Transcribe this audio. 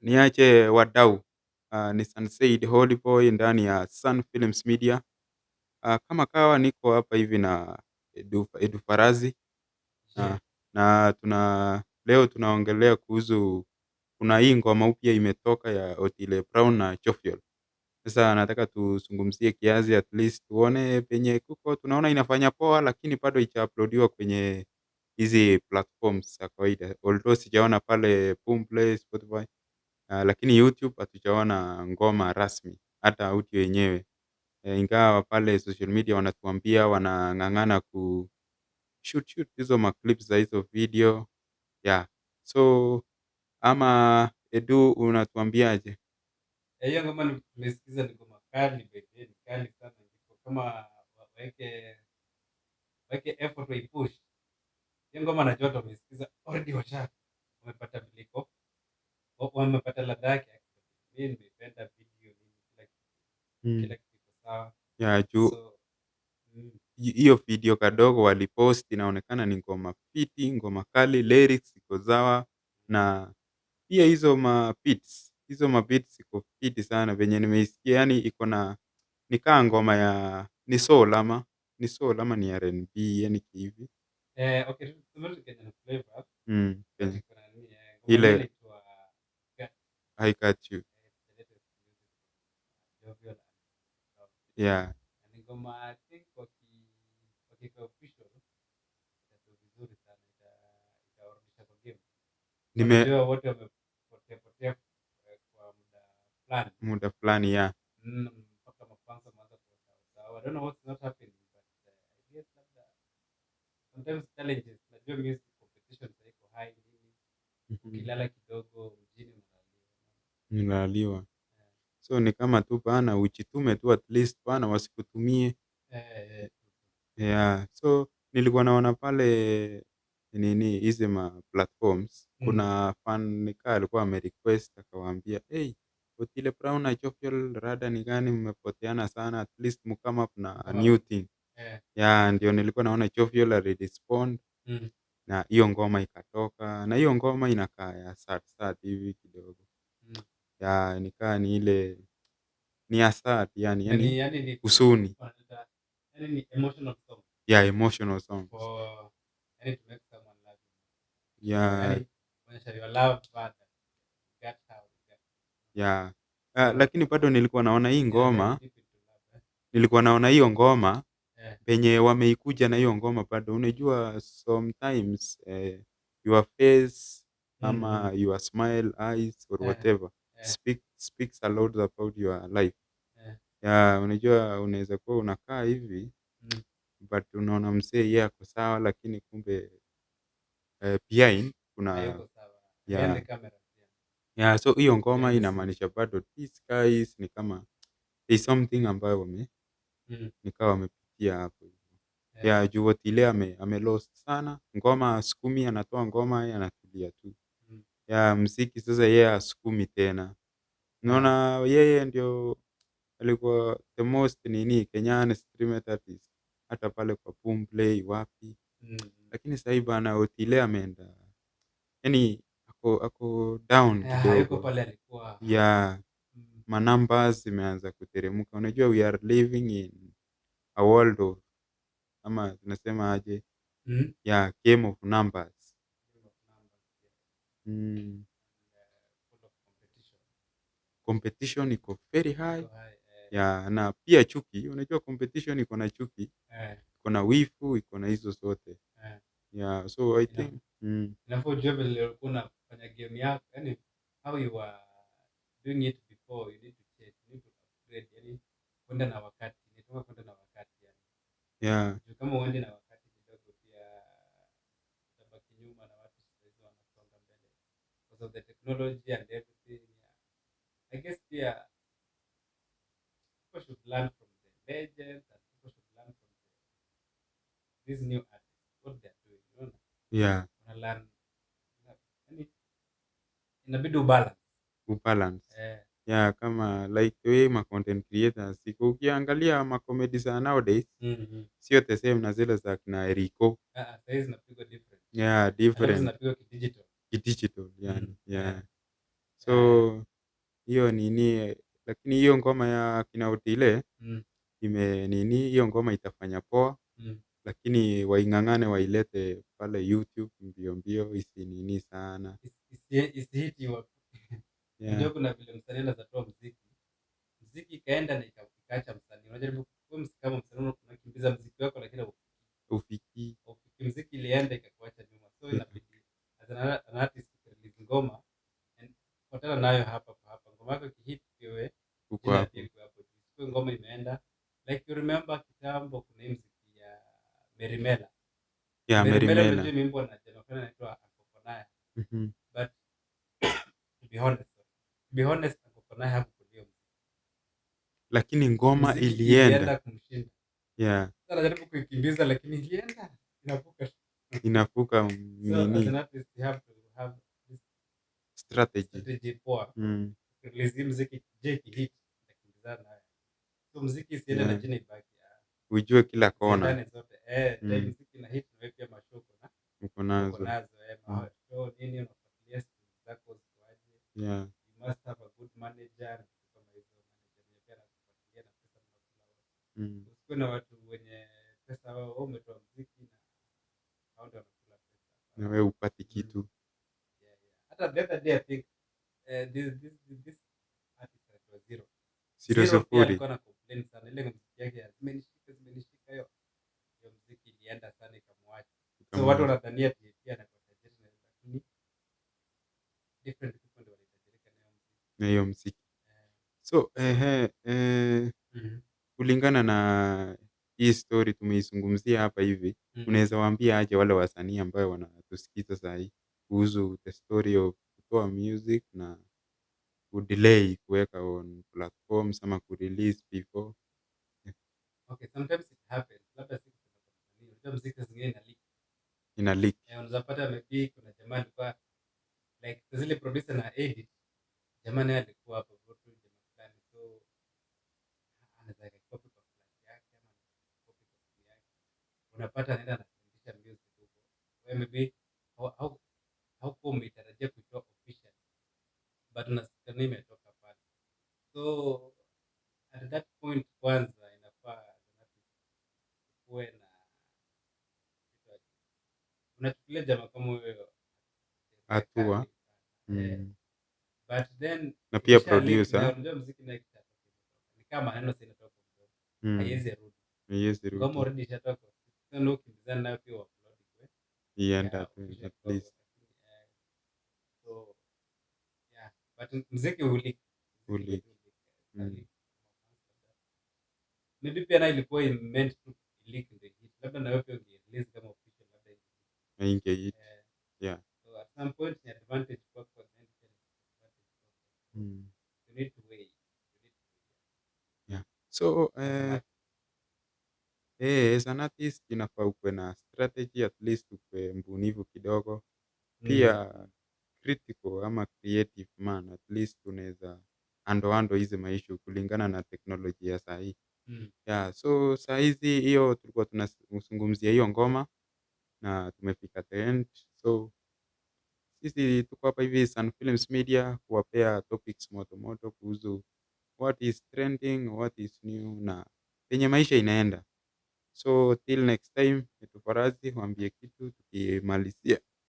Niache wadau, ni Sunsaid Holy Boy ndani ya Sun Films Media. Kama kawa niko hapa hivi na Edu Farazi na tuna leo tunaongelea kuhusu kuna hii ngoma upya imetoka ya Otile Brown na Jovial. Sasa nataka tuzungumzie kiasi, at least tuone penye kuko, tunaona inafanya poa lakini bado haijauploadiwa kwenye hizi platforms za kawaida. Although sijaona pale Boomplay, Spotify, lakini YouTube hatujaona ngoma rasmi hata audio yenyewe. Ingawa pale social media wanatuambia wanang'ang'ana ku shoot shoot hizo ma clips za hizo video. Yeah. So ama Edu, unatuambiaje? Hiyo ngoma tumesikiza ni ngoma kali by the way, ni kali sana. Iko kama waweke effort waipush. Hiyo ngoma najua watu wamesikiza already, wamepata vile iko. Wamepata ladha yake. Mimi nimeipenda video, nini, kila kitu. Kila kitu iko sawa. Yeah, juu So, hiyo video kadogo walipost inaonekana ni ngoma fiti, ngoma kali, lyrics iko sawa na pia hizo ma beats ziko fiti sana venye nimeisikia, yani iko na ni kaa ngoma ya ni soul ama ni R&B, yani hivi. Okay, tuseme tu Kenyan flavor. But Kenya. iko na nini, ngoma Ile yenyewe inaitwa Got I Got You. It's the latest music from Jovial and Brown. Na ni ngoma, I think wakikuwa official itakuwa vizuri sana, itawarudisha kwa game. Unajua wote wamepotea potea kwa muda fulani. Muda fulani, yeah. Mpaka mafans wameanza kuwasahau. I don't know what's not happening, but I guess labda sometimes challenges, najua music competition sasa iko high, nini. Ukilala kidogo mjini unalaliwa. Unalaliwa. So ni kama tu bana ujitume tu, at least bana wasikutumie. Yeah. So nilikuwa naona pale nini hizi ma platforms, kuna fan nikaa alikuwa amerequest akawaambia, "Hey, Otile Brown na Jovial, rada ni gani? Mmepoteana sana, at least mcome up na a Come new up. thing." Yeah, ndio nilikuwa naona Jovial alirespond na hiyo ngoma ikatoka, na hiyo ngoma inakaa ya sad sad hivi kidogo. Yeah, nikaa ni ile ni ya sad yani, Yani, yani yani ni huzuni. Wanaita, yani ni emotional song. Yeah, emotional songs. For, yani, to make someone love you. Yani kuonyesha your love but you got how you got. Yeah. Lakini bado nilikuwa naona hii Yeah, ngoma, deep into love, eh. nilikuwa naona hiyo ngoma penye wameikuja na hiyo ngoma bado, unajua sometimes your face ama your smile, eyes or whatever speaks a lot about your life. Yeah, unajua unaweza kuwa unakaa hivi but unaona msee yeye ako sawa, lakini kumbe behind kuna Hayuko sawa. Yeah. Behind the camera, yeah. Yeah, so hiyo ngoma Behind the scenes. inamaanisha bado these guys ni kama there's something ambayo wame nikawa wamepitia hapo. Yeah, juu Otile ame lost sana ngoma, asukumi, anatoa ngoma yeye anatulia tu. Yeah, mziki sasa yeye hasukumi tena. Unaona yeye ndio alikuwa the most nini Kenyan streamed artist hata pale kwa Boomplay wapi. Lakini sahii bana Otile ameenda, yani ako down Yeah, hayuko kidogo. Pale alikuwa. Yeah, ma numbers zimeanza kuteremka. Unajua we are living in a world of, ama tunasema aje? Yeah, game of numbers. Game of numbers, yeah. And full of competition. Competition iko very high. Iko high, eh. Yeah, na pia chuki. Unajua competition iko na chuki, iko na wivu, iko na hizo zote. Yeah, so I think Inafaa ujue vile ulikuwa unafanya game yako, yani how you are doing it before, you need to change, you need to upgrade, yani kwenda na wakati, inatoka kwenda na wakati yani. Juu kama uendi na wakati kidogo pia utabaki nyuma na watu sasa hizi wanasonga mbele because of the technology and everything. Yeah. I guess pia people should learn from the legends and people should learn from these new artists, what they're doing. Unaona? Una learn, yani inabidi ubalance. Ubalance. Eh. Yeah, kama like the way ma content creators iko, ukiangalia ma comedy za nowadays sio the same na zile za kina Eriko. Ah, ah, saizi zinapigwa different. Yeah, Alafu different. Zinapigwa kidigital. Kidigital yani. Yeah. So So hiyo nini, lakini hiyo ngoma ya kina Otile ime nini, hiyo ngoma itafanya poa, lakini waing'ang'ane wailete pale YouTube mbio mbio, isi nini sana. Isihit your Yeah. Unajua kuna vile msanii anaweza toa mziki, mziki ikaenda na ikaacha msanii. Unajaribu wewe kama msanii unakimbiza mziki wako lakini Ufiki. haufiki. Mziki ilienda ikakuacha nyuma. So inabidi as an artist release ngoma and fuatana nayo hapa kwa hapa. Ngoma yako ikihit pia wewe Uko jina hapo. Pia iko hapo. Isikuwe ngoma imeenda. Like you remember kitambo kuna hii mziki ya Merimela. Yeah, Merimela Merimela. unajua imeimbwa na jamaa fulani anaitwa Akokon. But to be honest, Akokon hakukulia mziki. Lakini ngoma Mziki ilienda. Ilienda kumshinda. Sasa anajaribu kuikimbiza lakini ilienda inavuka. Inavuka So as nini an artist you have to have this strategy. Strategy poa. Release hii mziki, je ikihit itakimbizana nayo. So mziki isiende na jina ibaki. Ujue kila kona Ziendane zote. Eh, time mziki na hit na wewe pia mashow uko na uko uko nazo. Nazo mashow nini, unafuatilia streams zako ziko aje. You must have a good manager na vitu kama hizo, manager mwenye pia anakufuatilia na pesa mnakula wote. Usikuwe na watu wenye pesa, wao wewe umetoa mziki na hao ndio wanakula pesa. Na wewe upati kitu. Yeah. Hata the other day I think this artist anaitwa Zero. Zero Zero pia sufuri. alikuwa na complain sana ile muziki yake ya zimenishika zimenishika, hiyo hiyo muziki ilienda sana ikamwacha. So watu wanadhania ati pia anakuwa tajiri lakini different people ndio walitajirika na hiyo muziki. Na hiyo mziki. Eh, So ehe, kulingana na hii story tumeizungumzia hapa hivi, unaweza waambia aje wale wasanii ambayo wanatusikiza saa hii kuhusu the story of kutoa music na kudelay kuweka on platforms ama kurelease before? Okay, sometimes it happens. Labda si kupenda kwa msanii. Unajua muziki saa zingine ina leak. Ina leak. Eh, unaweza pata maybe kuna jamaa alikuwa like saa zile producer na edit, jamaa naye alikuwa hapo tu, jamaa fulani, so anaweza akaicopy kwa flash yake ama anaweza copy kwa simu yake, unapata anaenda anatrendisha music huko. Wewe maybe haukuwa umeitarajia kuitoa officially but unasikia ni imetoka pale. So at that point kwanza inafaa as an artist ukuwe na, unachukulia jamaa kama huyo Hatua. kali sana. Eh, but then Na pia ikisha leak producer. Na unajua muziki nayo ikishatoka imetoka. Ni kama maneno sasa inatoka kwa mdomo. Haiwezi rudi. Haiwezi Ngoma rudi. already ishatoka kwa system. Sasa ukimbizana nayo pia uupload ikue Ienda yeah, tu official at kwako, least. lakini, so yeah, but muziki huleak. Muziki Huleak. huleak. Ita leak. Maybe pia nayo ilikuwa meant to leak ndio hit. Labda na wewe pia ungerelease kama official labda inge Haingehit. Eh, so at some point ni advantage kwako then pia ni disadvantage kwako. You need to weigh. You need to weigh. Yeah. So As an artist. Eh, as an artist inafaa ukuwe na strategy, at least ukuwe mbunifu kidogo. Pia critical ama creative man, at least unaweza ando ando hizi maisha kulingana na teknolojia ya saa hii. Yeah, so saa hizi hiyo tulikuwa tunazungumzia hiyo ngoma na tumefika the end. So sisi tuko hapa hivi Sun Films Media kuwapea topics moto moto kuhusu what is trending, what is new na penye maisha inaenda. So till next time, Etu Farazi, waambie kitu tukimalizia.